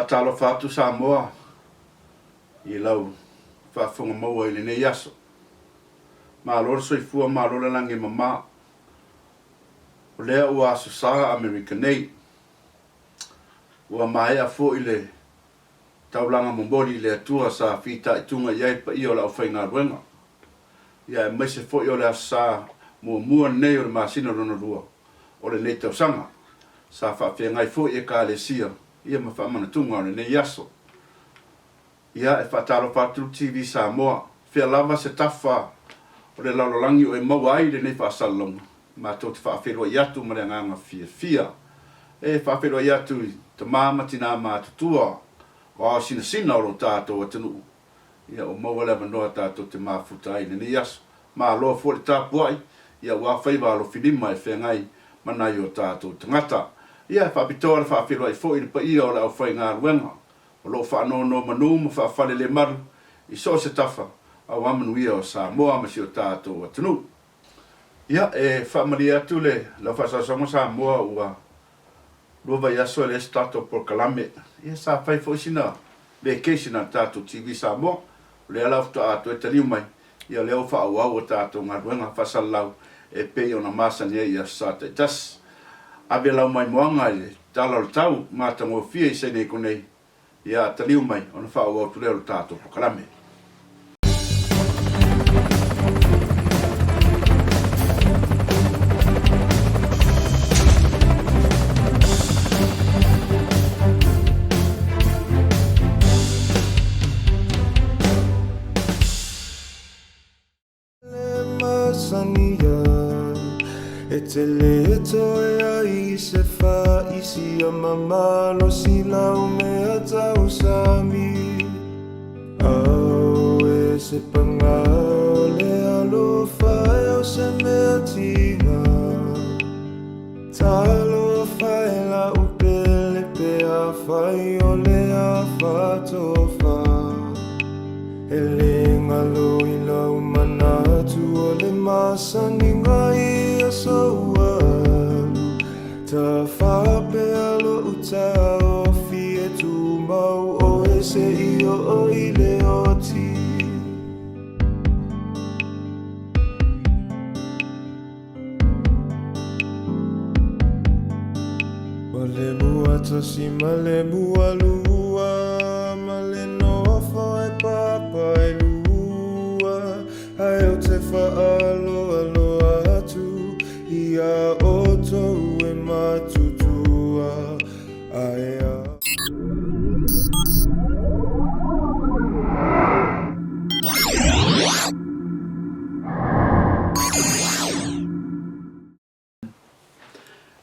Faatalofa atu Samoa i lau faafofoga maua i lenei aso. Malo le soifua malo le lagi e mama. O lea ua Aso Sa Amerika nei. Ua maea foi le taulaga momoli i le Atua sa fitaituga i ai le paia o le aufaigaluega. Ia aemaise foi o le Aso Sa muamua lenei o le masina lona lua o lenei tausaga. Sa faafeagai foi Ekalesia ia ma faamanatuga o lenei aso. Ia, e faatalofa atu le TV Samoa, fea lava se tafa o le lalolagi o e maua ai lenei faasalalauga, matou te faafeiloai atu ma le agaga fiafia. E faafeiloai atu i tama ma tinā matutua o ao sinasina o lo tatou atunuu, ia ua maua le avanoa tatou te mafuta ai i lenei aso. Malo foi le tapuai, ia aua faiva alofilima e feagai ma nai o tatou tagata. Ia, e faapitoa le faafeiloai foi i le paia o le aufaigaluega o lo o faanonomanu ma faafalelemalu i so o se tafa aua manuia o Samoa ma si o tatou atunuu. Ia, e faamalie atu le lau faasaosauga Samoa ua lua vaiaso e leai se tatou polokalame. Ia, sa fai foi sina vacation a le tatou TV Samoa. O lea la faatoa toe taliu mai, ia o lea ua faaauau a tatou galuega faasalalau e pei ona masani ai i aso Sa taitasi. Ave lau maimoaga i le tala o le tau matagofie i Saina iko nei, ia taliu mai ona faaauau atu lea o le tatou polokalame.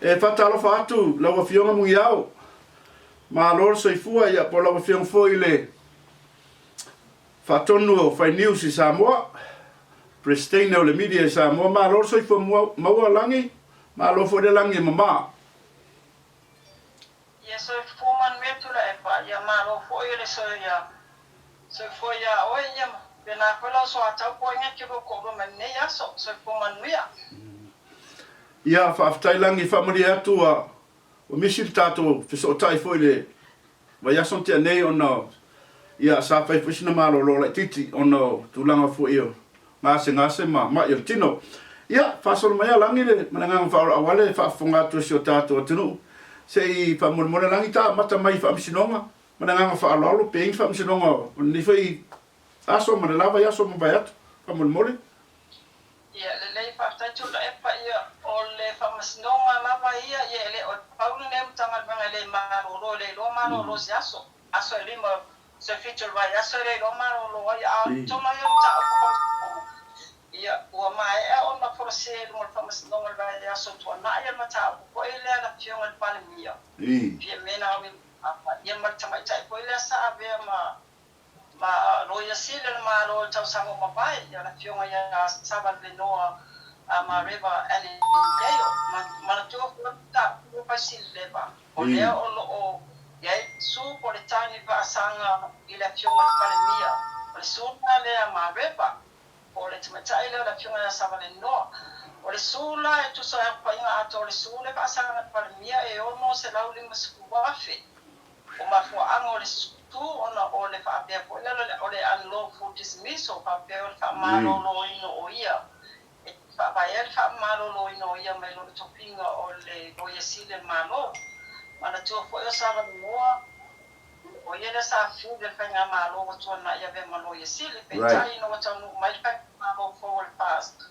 E faatalofa atu lau Afioga Muiao, malo le soifua ia po o lau Afioga foi i le Faatonu o Fai News i Samoa, Peresetene o le Media i Samoa, malo le soifua maua Lagi, malo foi le lagi e mama. Ia soifua manuia Tuilaepa, ia malo foi le soifua ia oe, ia pena foi lau soatau poaiga e te lua toalua mai lenei aso. Soifua manuia. Ia faafetai Lagi, faamalie atu ua misi le tatou fesootai foi i le vaiaso na tea nei ona ia sa fai foi sina malolo laitiiti ona o tulaga foi o gasegase ma ma'i o le tino. Ia, faasolo mai a Lagi le ma le agaga faaaloalo e faafofoga atu e si o tatou atunuu. Se i faamolemole Lagi ta amata mai i faamasinoga ma le agaga faaaloalo pe i ai ni faamasinoga o lenei foi aso ma le la vaiaso ua mavae atu. Faamolemole. Ia, lelei, faafetai Tuilaepa, ia, o le faamasinoga lava ia, ia e le o pau lenei o Matagaluega e le malolo, e le iloa malolo i se aso. Aso e lima se fitu o le vaiaso e le iloa malolo ai, a o totonu ai o mataupu faamasinoga, ia, ua maea ona folasia i luga o le faamasinoga i le vaiaso tuanai o le mataupu foi lea a le Afioga i le Palemia, Fiame Naomi Mataafa, ia ma le tamaitai foi lea sa avea ma ma Loia Sili o le Malo i le tausaga ua mavae, ia le Afioga ia Savalenoa Mareva Allen Gale. Manatua foi le mataupu ua fai Silileva, o lea o lo o i ai le su po o le tagi faasaga i le Afioga i le Palemia, o le su lena lea a Mareva, po o le tamaitai lea o le Afioga ia Savalenoa. O le su la e tusa ai aofaiga atoa o le su lea faasaga i le Palemia e 650,000. O mafuaaga o le sue ona o le faapea foi lea o le unlawful dismissal, faapea o le faamaloloina o ia, e faavae ai le faamaloloina o ia mai lona tofiga o le Loia Sili a le Malo. Manatua foi o Savalenoa, o ia lea sa fili e le Faigamalo ua tuanai avea ma Loia Sili, peitai ina ua taunuu mai le Faigamalo fou o le FAST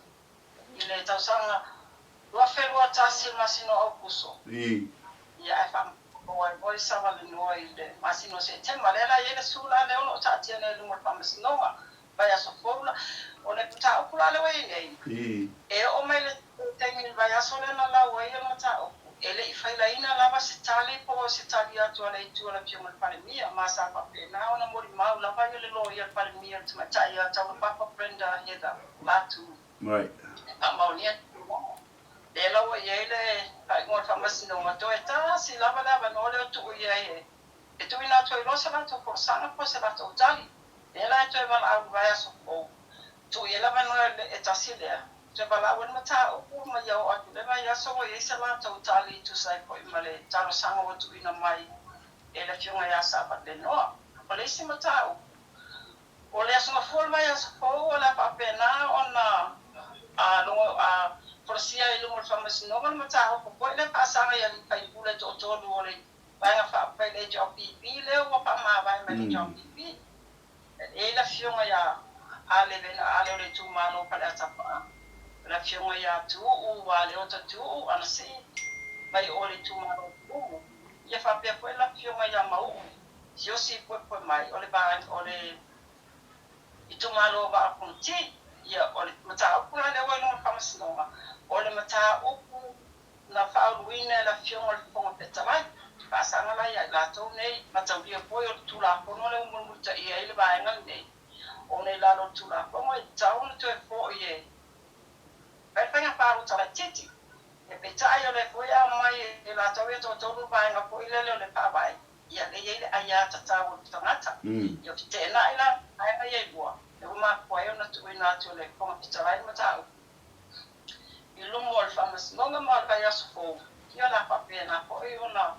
i le tausaga 2021 i le masina o Aokuso, ia ae faamalolo ai foi Savalenoa i le masina o Setema. Lea la e i ai le sue la lea o lo o taatia nei i luma o le Faamasinoga. Vaiaso fou la. O le mataupu la lea ua i ai nei, e oo mai le taimi i le vaiaso lea na lau ai le mataupu, e le i failaina lava se tali po o se tali atu a le Itu a le Afioga i le Palemia, ma sa faapena ona molimau lava ia le loia a le Palemia, le Tamaitai ia Taulapapa Brenda Heather Latu, e faamaonia le tulaga. Lea la ua i ai le faaiuga o le Faamasinoga, toe tasi lava le avanoa lea o tuu i ai e tuuina atu ai loa se latou folasaga po o se latou tali. Lea la e toe valaau i le vaiaso fou, tuu i ai le avanoa e tasi lea, toe valaau ai le mataupu ma ia oo atu i le vaiaso ua i ai se latou tali e tusa ai foi ma le talosaga ua tuuina mai e le Afioga ia Savalenoa. O le isi mataupu, o le Aso Gafua o le vaiaso fou o le a faapena ona folasia ai i luma o le Faamasinoga le mataupu foi lea faasaga i alii faipule e toatolu o le Vaega Faaupufai le HRPP lea ua faamavae mai le HRPP. E i ai le Afioga ia Ale Vena Ale o le itumalo o Faleata 4, le Afioga ia Tuuu Leota Tuuu Anasii mai o le itumalo o Tuumu, ia faapea foi le Afioga ia Mauu Siaosi Puepuemai o le vaega o le itumalo o Vaa Fonoti. Ia o le mataupu la lea ua i luga o le Faamasinoga, o le mataupu na faauluina e le Afioga o le Fofoga Fetalai, faasaga la ia i latou nei, mataulia foi o le Tulafono lea ua mulimulitaia ai le vaega lenei, ona i lalo o le Tulafono e tatau ona toe foi e fai le faiga palota laitiiti. Ia peitai o lea foi e aumai e latou ia toatolu le vaega foi lele o le Faavae, ia lea e i ai le aiatatau o le tagata. Ia feteenai la vaega ia e lua, lea ua mafua ai ona tuuina atu e le Fofoga Fetalai le mataupu. I luma o le Faamasinoga ma o le vaiaso fou, ia o le a faapena foi ona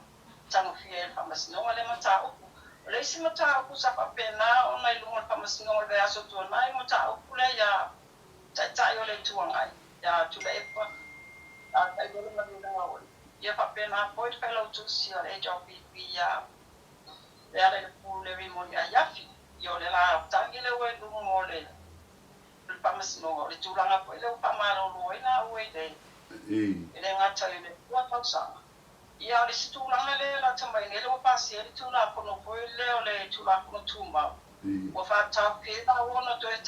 tagofia ai e le Faamasinoga lea mataupu. O le isi mataupu sa faapena ona i luma o le Faamasinoga o le vaiaso tuanai, o mataupu lea iā Taitai o le Itu Agai, iā Tuilaepa Tailele Malielegaoi, ia faapena foi le Failautusi a le HRPP iā Lealailepule Rimoni Aiafi. Ia o le la tagi lea ua i luma o le O le Faamasinoga, o le tulaga foi lea ua faamalolo ai laua i le, e le gata i le lua tausaga, ia a o le isi tulaga lea e lata mai nei lea ua pasia ai le Tulafono foi lea o le Tulafono Tumau, ua faataofi ai laua ona toe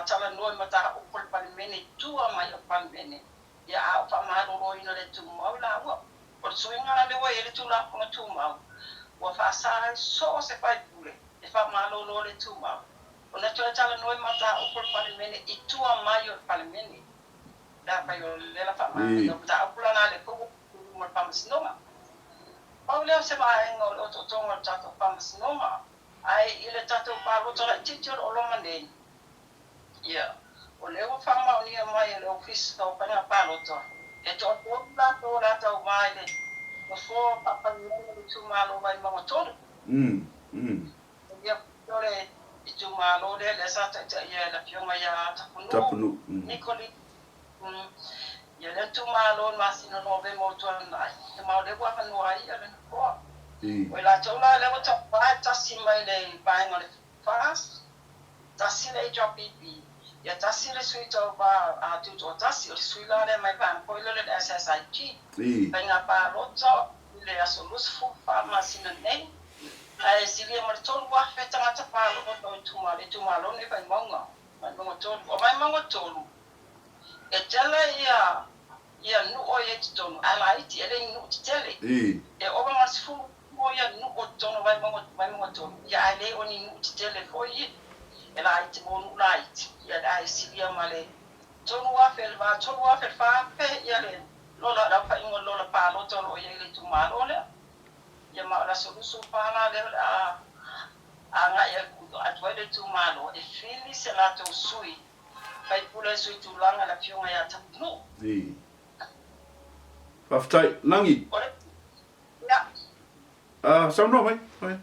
talanoa i mataupu a le Palemene i tua mai o le Palemene, ia a o faamaloloina le tumau i laua. O le suiga la lea ua i ai le Tulafono Tumau, ua faasa ai so o se faipule e faamalolo le tumau. Ona toe talanoa i mataupu o le Palemene i tua mai o le Palemene. Pe afai o lea la faamanaia o mataupu la na le kou i luma o le Faamasinoga. Pau lea o se vaega o le otootoga o le tatou Faamasinoga. Ae i le tatou palota laitiiti o lo o loma nei, ia, o lea ua faamaonia mai e le Ofisa o Faiga Palota, e toatolu latou o le a tauva i le Nofoa Faafailelega o le Itumalo Vaimauga 3. Ia, o le itumalo lea, lea sa taitaia e le Afioga ia Tapunuu, Nikoli. Ia, lea itumalo i le masina o Novema o tuanai, ma o lea ua avanoa ai le nofoa. O i latou la lea ua tauva e tasi mai le vaega o le FAST, tasi le HRPP, ia tasi le sui tauva tutoatasi, o le sui la lea mai vaega foi lea o le SSIG. Faiga palota i le aso 24 masina nei. Ae silia ma le 3,000 tagata palota o le itumalo lenei Vaimauga, Vaimauga 3. O Vaimauga 3, e tele ia ia nuu o i ai totonu, ae laiti, e le ni nuu tetele. E ova ma le 10 ia nuu o totonu o Vaimauga, Vaimauga 3, ia ae le o ni nuu tetele foi ia. E laiti mo nuu laiti, ia ae silia ma le 3,000 le va 3,000 le 4,000 ia le lola, le aofaiga o le lola palota o lo o i ai i le itumalo lea. Ia ma o le aso 24 la lea o le a agai atu ai le itumalo e fili se latou sui faipule sui tulaga le afioga ia Tapunuu. Ii. Faafetai. Lagi. O le, ia. Saunoa mai. Mai.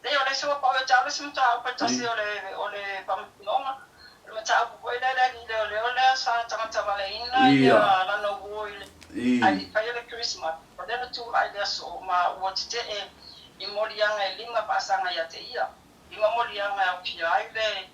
Leai, o le isi ua pau ia te au le isi mataupu e tasi o le, o le faamasinoga. O le mataupu foi lea i le alii leoleo lea sa tagatavaleina ia lana uo i le ai faia le Christmas. O lea na tulai i le aso ma ua tetee i moliaga e lima faasaga ia te ia. Lima moliaga e aofia ai le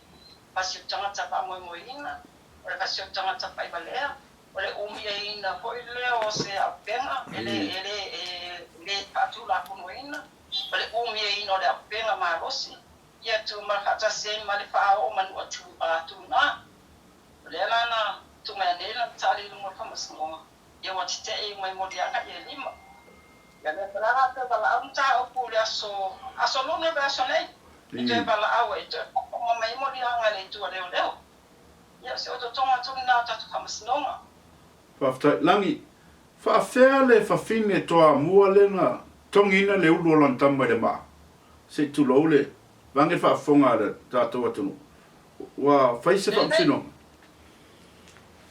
fasi o tagata faamoemoeina, o le fasi o tagata faivalea, O le umiaina foi lea o se auupega e le e le e le faatulafonoina, o le umiaina o le auupega malosi, ia tumau faatasi ai ma le faaoo manua tu a tuna. O lea la na tuu mai nei lana tali i luma o le Faamasinoga, ia ua tetee mai moliaga ia e lima. Ia lea foi la la toe valaau mataupu i le aso aso luna o le vaiaso nei, e toe valaau ai e toe faafofoga mai moliaga i le itu a leoleo. Ia, o se otootoga atu lena o tatou faamasinoga. Faafetai. Lagi, faafea le fafine Toamua lea na togiina le ulu o lana tama i le maa? Se i tulou le vaega le faafofoga a le tatou atunuu. Ua fai se faamasinoga?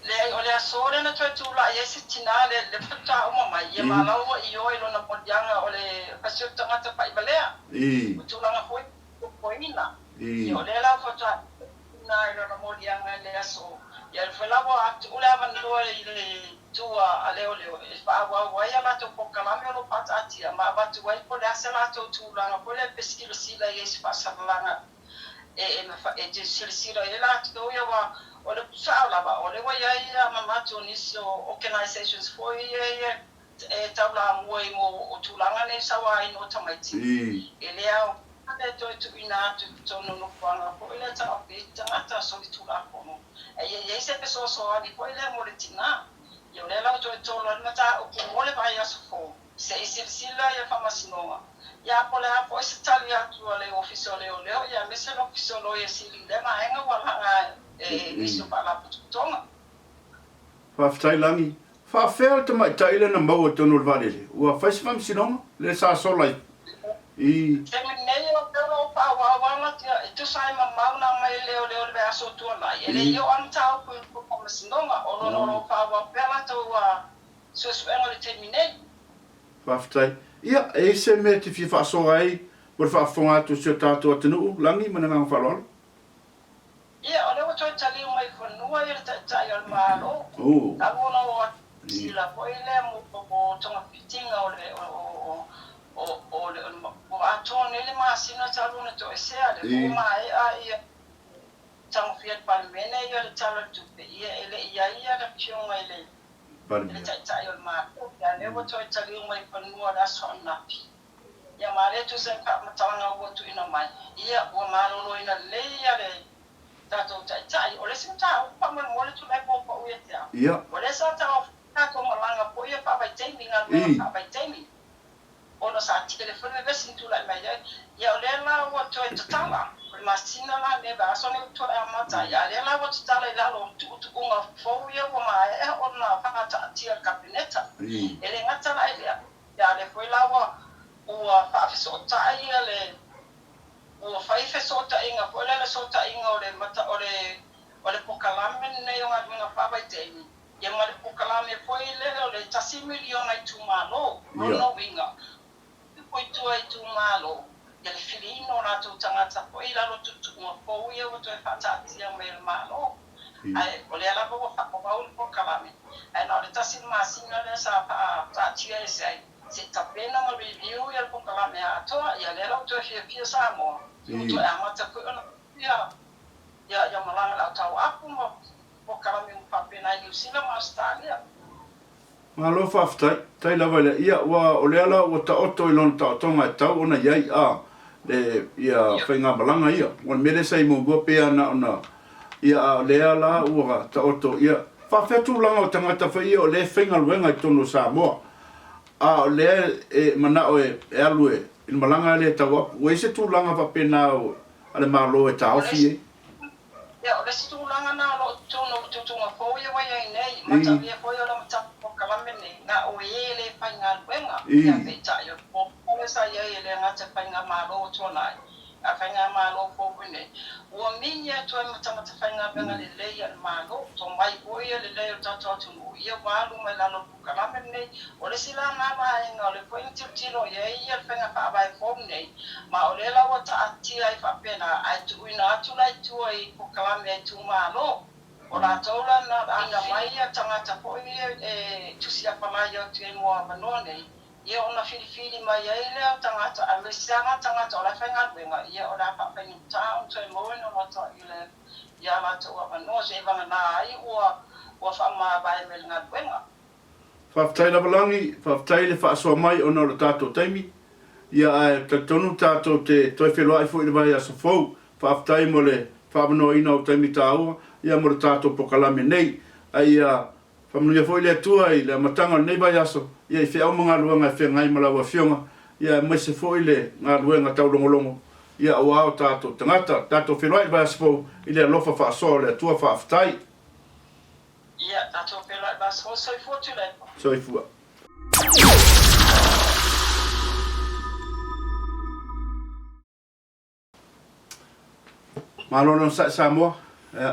Leai, o le aso lea na toe tulai ai se tina lea lea faatoa uma mai, ia ma la ua ioe i lona moliaga o le fasi o le tagata paʻivalea. O tulaga foi topoina. Ia o lea la faatoa ina i lona moliaga i le aso, ia le foi la ua tuu le avanoa i le itu a leoleo e faaauau ai a latou polokalame o lo o faataatia ma avatu ai po o le a se latou tulaga foi lea pe silasila i ai i se faasalalaga e te silasila i ai latou ia aua o le upu sao lava o lea ua i ai a manatu o nisi o organizations foi ia e taulamua i mo tulaga nei sauaina o tamaiti e le ao E toe tuuina atu i totonu o nofoaga foi lea taofi ai tagata solitulafono, a ia i ai se fesoasoani foi lea mo le tina. Ia o lea la ua toe tolo ai le mataupu mo le vaiaso fou, se i silasila ia Faamasinoga, ia po o le a foi se tali atu a le Ofisa o Leoleo, ia aemaise le Ofisa o Loia Sili i lea vaega ua laga e nisi o Faalapotopotoga. Faafetai Lagi. Faafea le tamaitai lea na maua i totonu o le vaalele? Ua fai se faamasinoga? Lea sa sola i. I taimi nei o lea o lo o faaauau ana tia e tusa ai ma mau na aumai e leoleo i le vaiaso o tuanai, e le i oo lava mataupu i le faamasinoga, o lona o lo o faaauau pea latou suesuega i le taimi nei. Faafetai. Ia, e i ai se mea e te fia faasoa ai mo le faafofoga atu o si o tatou atunuu, Lagi, ma le agaga faaaloalo? Ia, o lea ua toe taliu mai i fanua ia le Taitai o le Malo, talu ona oo atu i Niu Sila foi lea mo togafitiga o le o le ua atoa nei le masina talu ona toesea, lea foi ua maea ia tagofia e le Palemene ia le Tala o le Tupe, ia e le i i ai ia le Afioga i le Taitai o le Malo, ia lea ua toe taliu mai i fanua i le aso ananafi. Ia ma lea tusa i faamatalaga ua tuuina mai, ia ua maloloina lelei ia le tatou Taitai. O le isi mataupu faamolemole tulai po pau ia te au, o lea sa taofi tatou malaga foi ia faavaitaimi, galuega faavaitaimi, ona sa tele foi le vevesi na tulai mai ai. Ia o lea la ua toe tatala, o le masina la lenei vaiaso nei ua toe amata ai, a o lea la ua tatala i lalo o tuutuuga fou ia ua maea ona faataatia e le Kapeneta. E le gata la i lea, Ia lea foi la ua ua faafesootai ia le ua fai fesootaiga foi lea le sootaiga o le mata o le o le pokalame lenei o galuega faavaitaimi ia ma le pokalame foi lele o le tasi miliona itumalo. Lona uiga, tupu i tua itumalo ia le filiina o latou tagata foi i lalo o tuutuuga fou ia ua toe faataatia mai e le Malo. Ae o lea lava ua faaauau le polokalame, ae na o le tasi le masina lea sa faataatia ese ai, se i tapena ma review ia le polokalame atoa, ia lea la ua toe fiafia Samoa, ua toe amata foi ona ia ia malaga i le autauapu ma polokalame uma faapena i Niu Sila ma Ausetalia. Malo faafetai. Tai lava i le ia ua o lea la ua taoto i lona taotoga e tatau ona i ai a le ia faigamalaga ia. O le mea lea sa i muamua pei a na ona ia a o lea la ua taoto ia faafefea tulaga o tagata foi ia o lea e faigaluega i totonu o Samoa a o lea e manao e alu e i le malaga lea e tau apu. Ua i ai se tulaga faapena a le Malo e taofi ai? Ia, o le isi tulaga na o lo o totonu o tutuga fou ia ua i ai nei, mataulia foi o le mataupu polokalame nei, na o e le faigaluega, ia peitai o le polokalame sa i ai e le gata i faigamalo ua tuanai, A Faigamalo fou lenei, ua migi atu ai ma tagata faigaluega lelei a le Malo, tomai foi ia lelei o le tatou atunuu, ia ua alu mai lalo o le polokalame lenei. O le isi la na vaega o lea foi na tilotilo i ai ia le faiga faavae fou lenei, ma o lea la ua taatia ai faapena, ae tuuina atu la i tua i polokalame a itumalo. O latou la na auina mai ia tagata foi ia e tusi apalai atu i ai mo avanoa nei, Ia ona filifili mai ai lea o tagata, aemaise lava tagata o la e faigaluega, ia o le a faafaigata ona toe maua ni latou i le i a latou avanoa, seivagana ai ua ua faamavae mai le galuega. Faafetai lava Lagi, faafetai le faasoa mai ona o le tatou taimi, ia ae talitonu tatou te toe feiloai foi i le vaiaso fou. Faafetai mo le faaavanoaina o taimi taua ia mo le tatou polokalame nei. A ia Faamanuia foi le Atua i le amataga o lenei vaiaso, ia i feau ma galuega e feagai ma lau Afioga, ia aemaise foi le galuega taulogologo, ia aua o tatou tagata. Tatou feiloai i le vaiaso fou i le alofa faasoa o le Atua. Faafetai. Ia, tatou feiloai i le vaiaso fou. Soifua Tuilaepa. Soifua. Malo le onosai Samoa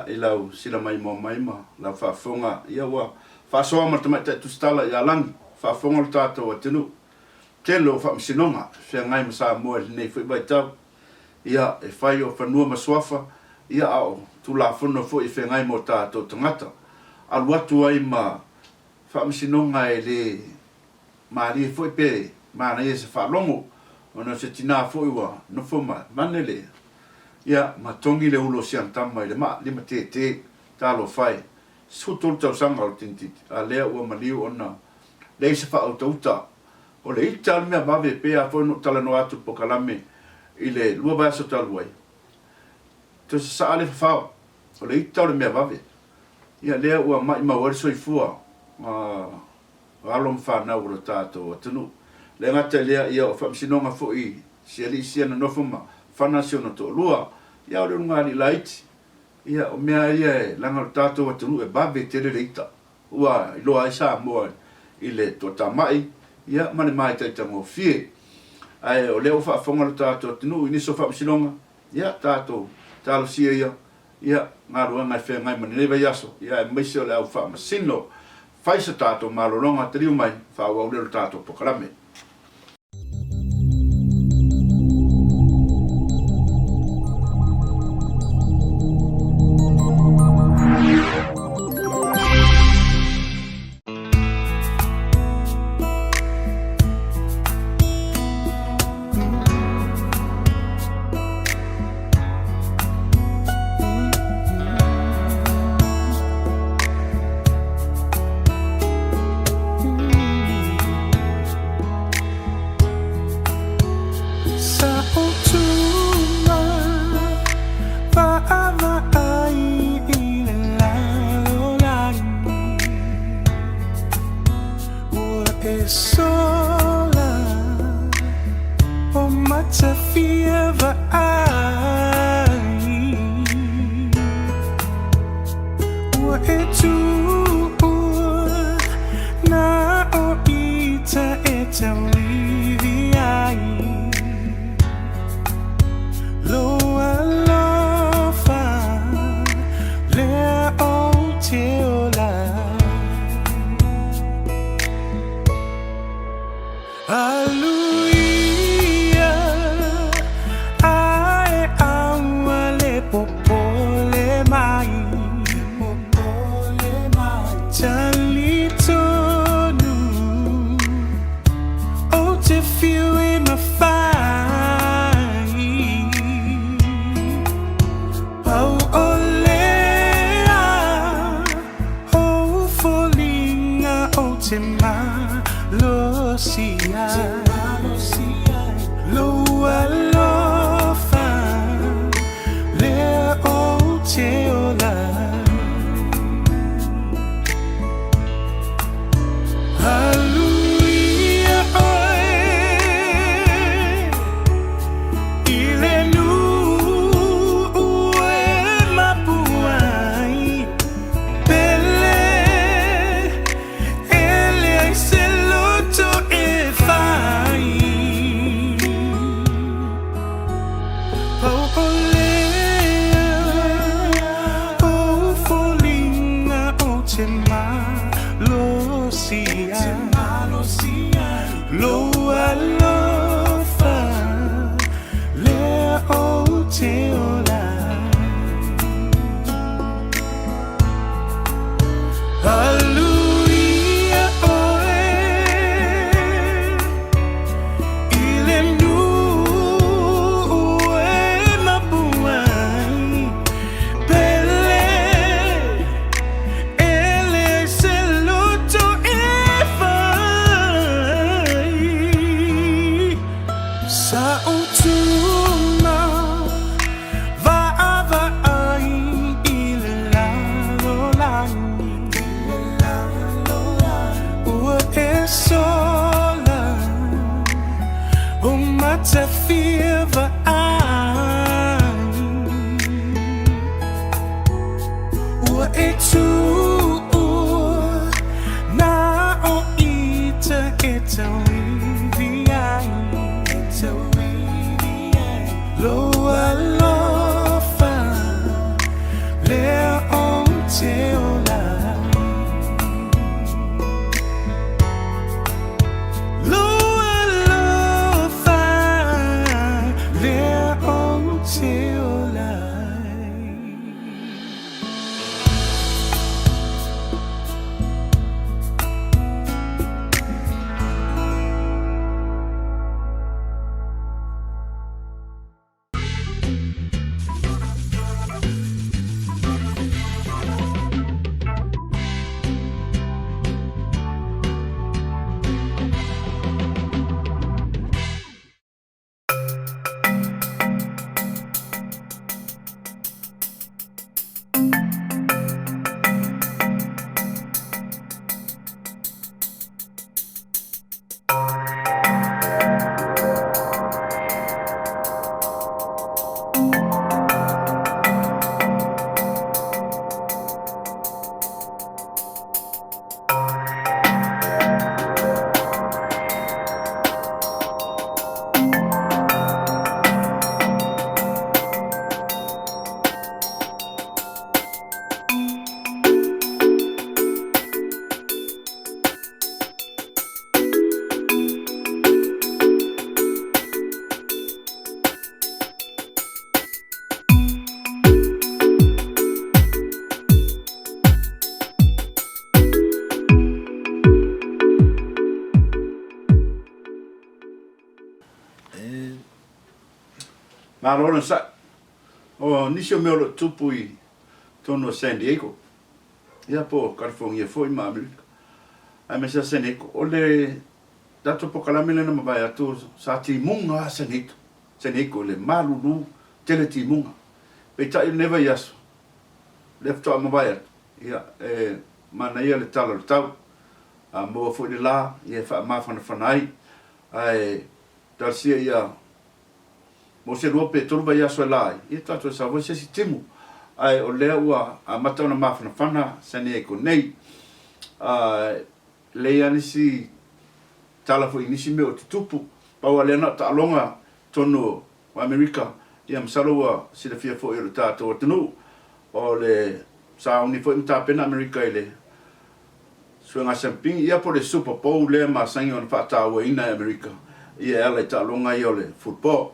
i lau sila maimoa mai ma lau faafofoga ia ua faasoa ma le tamaitai tusitala ia Lagi faafofoga lo tatou atunuu tele o faamasinoga e feagai ma Samoa i lenei foi vaitau ia e fai o fanua ma suafa ia a o tulafono foi e feagai ma o tatou tagata alu atu ai ma faamasinoga e le Malie foi pe manaia se faalogo ona o se tina foi ua nofo ma mane le ia ma togi le ulo o siana tama i le maa limatete talofa e 13 tausaga o le tinititi a lea ua maliu ona leai se faautauta o le ita le mea vave pei a foi ona ou talanoa atu pokalame i le lua vaiaso talu ai toe sasaa le fafao o le ita o le mea vave ia lea ua maimau ai le soifua o alo ma fanau o lo tatou atunuu. Le gata i lea, ia o faamasinoga foi i si alii sia na nofo ma fana si ona toalua, ia o le ulugalii laiti. Ia o mea ia e leaga o le tatou atunuu e vave tele le ita, ua iloa ai Samoa i le toatamai, ia ma le māitaitagofie. Ae o lea ua faafofoga lo tatou atunuu i nisi o faamasinoga, ia tatou talosia ia Ia, galuega e feagai ma lenei vaiaso, ia aemaise o le au faamasino. Fai se tatou malologa, taliu mai, faaauau lea o le tatou polokalame. Lou alofa lea ou te ola ai. Haluia ʻoe i le nuu e mapu ai pele. E leai se loto e fai sa ou tuma vaavaai i le lalolagi. Ua e sola o matafia vaai. Ua e tuu na o ita e tauivi ai, Lou alofa lea ou te ola ai. Lou alofa lea ou te ola ai. Malo le onosai. O nisi o mea o lo o tupu i totonu o San Diego, ia po o Kalifogia foi ma Amerika, aemaise lava San Diego, o le tatou polokalame lea na mavae atu sa timuga lava San Diego, San Diego i le malulu tele timuga. Peitai o lenei vaiaso, lea faatoa mavae atu, ia e manaia le tala o le tau, a maua foi le la, ia e faamafanafana ai, ae talosia ia mo se lua pe tolu vaiaso e la ai, ia tatou e sau ai se isi timu. Ae o lea ua amata ona mafanafana San Diego nei. A lei lava nisi tala foi i nisi mea o tutupu, pau lava lea na o taaloga tonu o Amerika, ia masalo ua silafia foi e lo tatou atunuu, o le sauni foi ma tapena Amerika i le Suega Siamupini, ia po o le Super Bowl lea e masani ona faatauaina e Amerika ia e ala i taaloga ia o le football.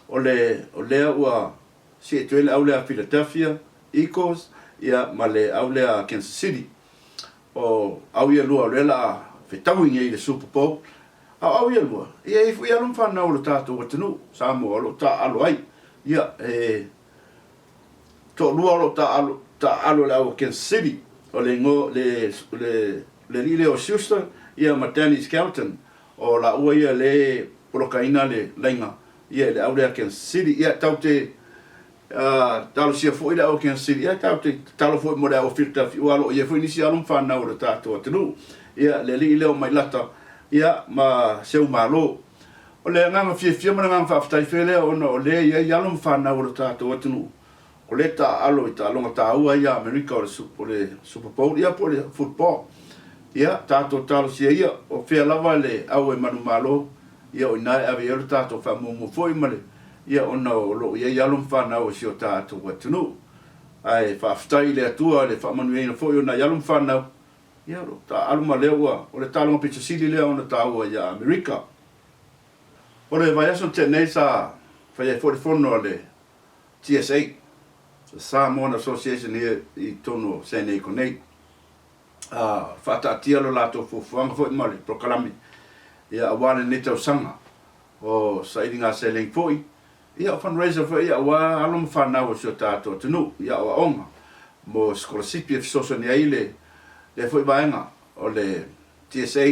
O le o lea ua see atu ai le au lea a Philadelphia Eagles ia ma le au lea a Kansas City. O au ia lua o lea la a fetaui nei i le Super Bowl. A o au ia lua, ia e i ai foi alo ma fanau o le tatou atunuu Samoa o lo o taaalo ai. Ia e Toalua o lo o taaalo, taaalo i le au a Kansas City, o le igoa, le, le, le alii lea o Schuster, ia ma Danny Skelton, o laua ia le e polokaina le laina, ia i le au lea a Kansas City. Ia, tatou te uh, talosia foi le au a Kansas City, ia tatou te tatalo foi mo le au a Philadelphia, aua o lo o i ai foi nisi alo ma fanau o le tatou atunuu. Ia, le alii lea o Mailata, ia, ma Seumalo. O le agaga fiafia ma le agaga faafetai fea lea ona o lea e i ai alo ma fanau o le tatou atunuu o lea e taaalo i taaloga taua ia a Amerika o le Super Bowl ia po o le football. Ia, tatou talosia ia, o fea lava le au e manumalo, ia o i ina e ave i ai lo tatou faamuamua foi ma le, ia ona o lo o i ai alo ma fanau o si o tatou atunuu. Ae faafetai i le Atua i le faamanuiaina foi o nai alo ma fanau. Ia, o lo o taaalo ma lea ua, o le taaloga pito sili lea ona taua ia Amerika. O le vaiaso na tea nei sa fai ai foi le fono a le TSA, the Samoan Association ia i totonu o San Diego nei. A faataatia lo latou fuafuaga foi ma le polokalame ia aua lenei tausaga o sailiga seleni foi, ia o fundraiser foi ia aua alo ma fanau o si o tatou atunuu i aoaoga mo sikolasipi e fesoasoani ai le lea foi vaega o le TSA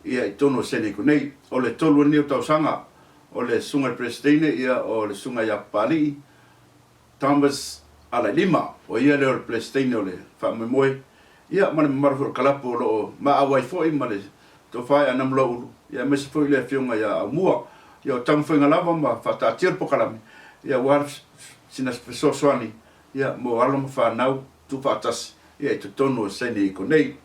ia i totonu o Senego nei. O le tolu ai lenei o tausaga o le Susuga i le Peresetene ia o le Susuga ia Papalii Thomas Alailima, o ia lea o le Peresetene o le faamoemoe, ia ma le mamalu foi o le kalapu o lo o maau ai foi ma le Tofa ia Namulauulu, ia aemaise foi le Afioga ia Aumua. Ia o taumafaiga lava ma faataatia le polokalame, ia aua le sina fesoasoani ia mo alo ma fanau tuufaatasi ia i totonu o San Diego nei.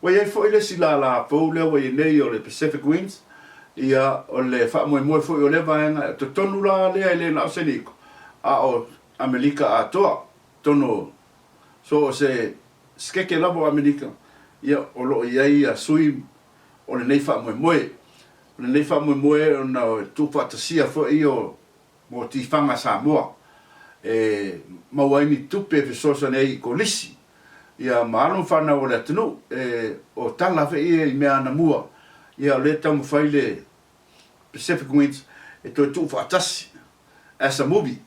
Ua i ai foi le isi lala fou lea ua i ai nei o le Pacific Winds, ia o le faamoemoe foi o lea vaega, o totonu la lea e le na o San Diego, a o Amelika atoa, totonu o so o se sikeke lava o Amelika, ia o lo o i ai ia sui o lenei faamoemoe. O lenei faamoemoe ona e tuufaatasia foi o mo tifaga Samoa e maua ai ni tupe e fesoasoani ai i kolisi ia ma alo ma fanau o le atunuu e o tala foi ia i mea anamua ia o lea e taumafai le Pacific Winds e toe tuufaatasi as a movie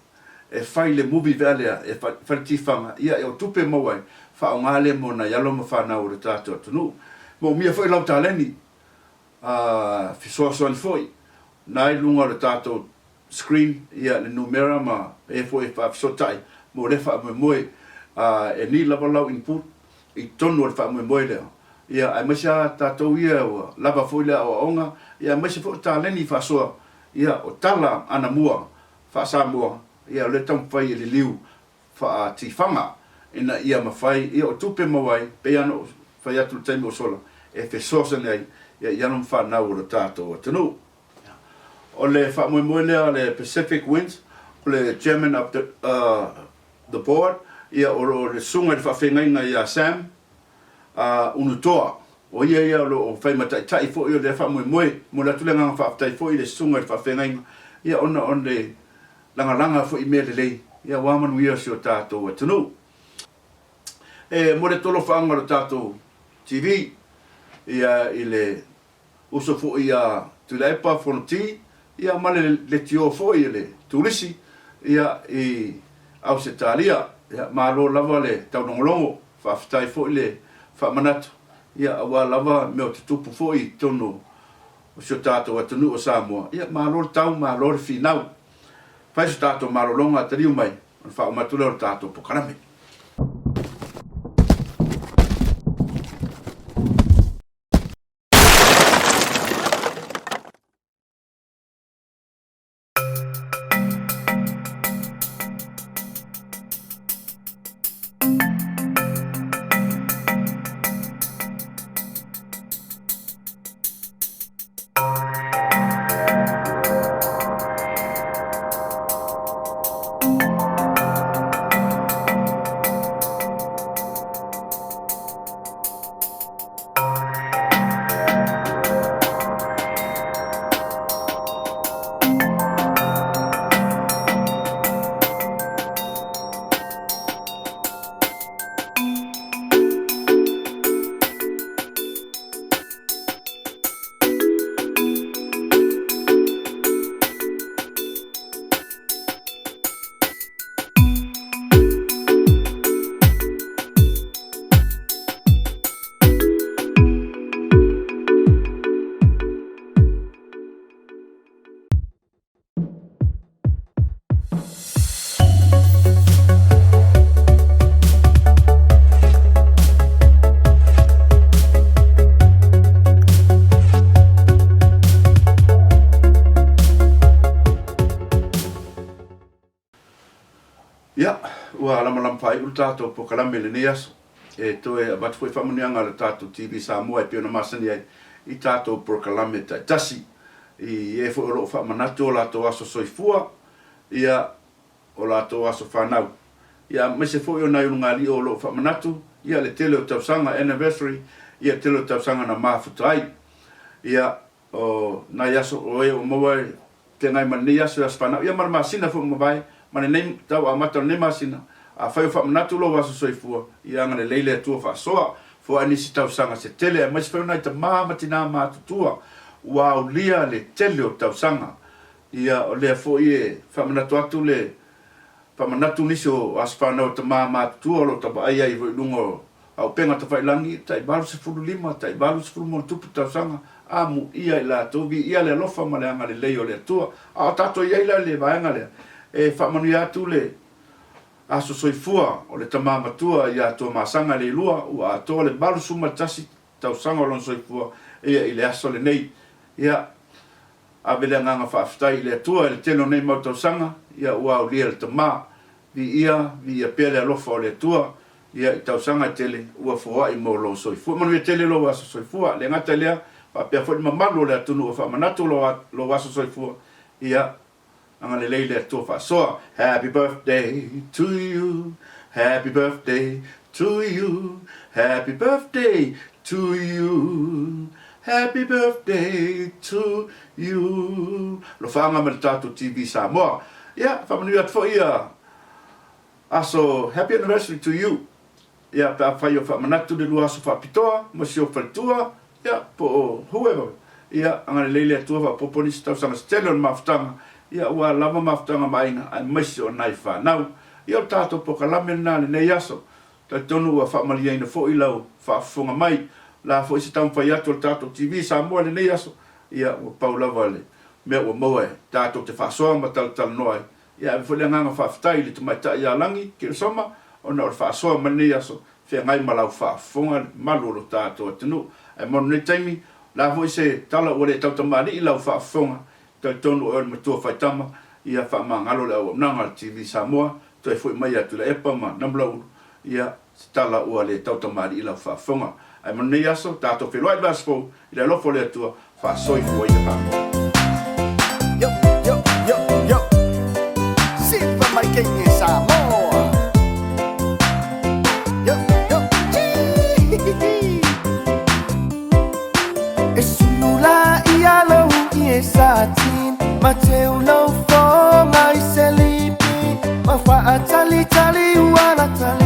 e fai le movie vea lea e fai le tifaga ia o tupe e maua ai faaaoga lea mo nai alo ma fanau o le tatou atunuu. Moomia foi lau taleni a fesoasoani foi na i luga o le tatou screen ia le numera ma e foi e faafesootai mo lea faamoemoe a e need lava lau input i totonu o le faamoemoe lea ia aemaise a tatou ia ua lava foi le aoaoga ia aemaise foi o taleni faasoa ia o tala anamua faa-Samoa ia o lea e taumafai e liliu faatifaga ina ia mafai ia o tupe maua ai, pei lava ona ou fai atu i le taimi ua sola, e fesoasoani ai ia i alo ma fanau o lo tatou atunuu. O le faamoemoe lea a le Pacific Winds, o le Chairman of the, the Board, ia o le susuga i le faafeagaiga ia Sam Unutoa, o ia ia o lo o fai ma taitai foi o lea faamoemoe. E momoli atu le agaga faafetai foi i le susuga i le faafeagaiga ia ona o le lagalaga foi i mea lelei ia aua manuia o si o tatou atunuu. E momoli atu alofaaga o le tatou TV ia i le uso foi ia Tuilaepa Fonoti ia ma le leitio foi e le turisi ia i Ausetalia. Ia malo lava le taulogologo, faafetai foi le faamanatu ia aua lava mea o tutupu foi i totonu o si o tatou atunuu o Samoa, ia malo le tau, malo le finau. Fai so tatou malologa, taliu mai ona faauma atu lea o le tatou polokalame. Ia, ua lamalama faaiu le tatou polokalame i lenei aso. E toe avatu foi faamanuiaga a le tatou TV Samoa e pei ona masani ai i tatou polokalame taitasi. I e foi o lo o faamanatu o latou aso soifua, ia, o latou aso fanau. Ia, aemaise foi o nai ulugalii o lo o faamanatu, ia le tele o tausaga, anniversary, ia le tele o tausaga na mafuta ai. Ia, o nai aso o e ua maua e feagai ma lenei aso i aso fanau, ia ma le masina foi ua mavae, ma lenei tau amata o lenei masina, afai o faamanatu lou aso soifua, ia agalelei le Atua faasoa, foai nisi tausaga se tele, aemaise foi o nai tama ma tina matutua ua aulia le tele o tausaga. Ia, o lea foi e faamanatu atu le faamanatu nisi o aso fanau a tama matutua o lo o tavaai ai foi i luga o Auupega Tafailangi, tai 85, tai 80 ma tupu tausaga, amuia i latou, viia le alofa ma le agalelei o le Atua. A o tatou i ai la i le vaega lea, e faamanuia atu le aso soifua o le tama matua ia Tuamasaga Leilua, ua atoa le 81 tausaga o lona soifua ia i le aso lenei. Ia, ave le agaga faafetai i le Atua i le tele o nei mau tausaga, ia ua aulia le tama. Viia, viia pea le alofa o le Atua, ia i tausaga e tele ua foai mo lou soifua. Manuia tele lou aso soifua. Le gata i lea, faapea foi le mamalu o le atunuu ua faamanatu lou aso soifua, ia agalelei le Atua faasoa. Happy birthday to you, happy birthday to you, happy birthday to you, happy birthday to you. Alofaaga ma le tatou TV Samoa. Ia, faamanuia atu foi ia aso, happy anniversary to you. Ia, pe afai o faamanatu le lua aso faapitoa mo si ou faletua, ia, po o whoever, ia, agalelei le Atua faaopoopo nisi tausaga se tele o le mafutaga, ia, aua lava mafutaga ma aiga, aemaise o nai fanau. Ia, o le tatou pokalame lena i lenei aso. Talitonu ua faamalieina foi lau faafofoga mai. O le a foi se taumafai atu a le tatou TV Samoa i lenei aso, ia, ua pau lava le mea ua maua e tatou te faasoa ma talatalanoa ai. Ia ave foi le agaga faafetai i le tamaitai ia Lagi Keosoma ona o le faasoa mai lenei aso, feagai ma lau faafofoga le malu o lo tatou atunuu. Ae mo lenei taimi, o le a foi se tala ua le tautamalii lau faafofoga, talitonu o oe o le matua faitama, ia faamagalo le auaunaga a le TV Samoa, toe foi mai ia Tuilaepa ma Namulauulu, ia se tala ua le tautamalii lau faafofoga. Ae mo lenei aso, tatou feiloai i le vaiaso fou, i le alofa o le Atua, faasoifua ia Samoa. Yo, yo, yo, yo. Sifa mai kenge Samoa. Yo, yo, chee. E sulu la ia lou ie sa tin Ma teu lou fonga i se lipi Ma whaatali tali ua la tali.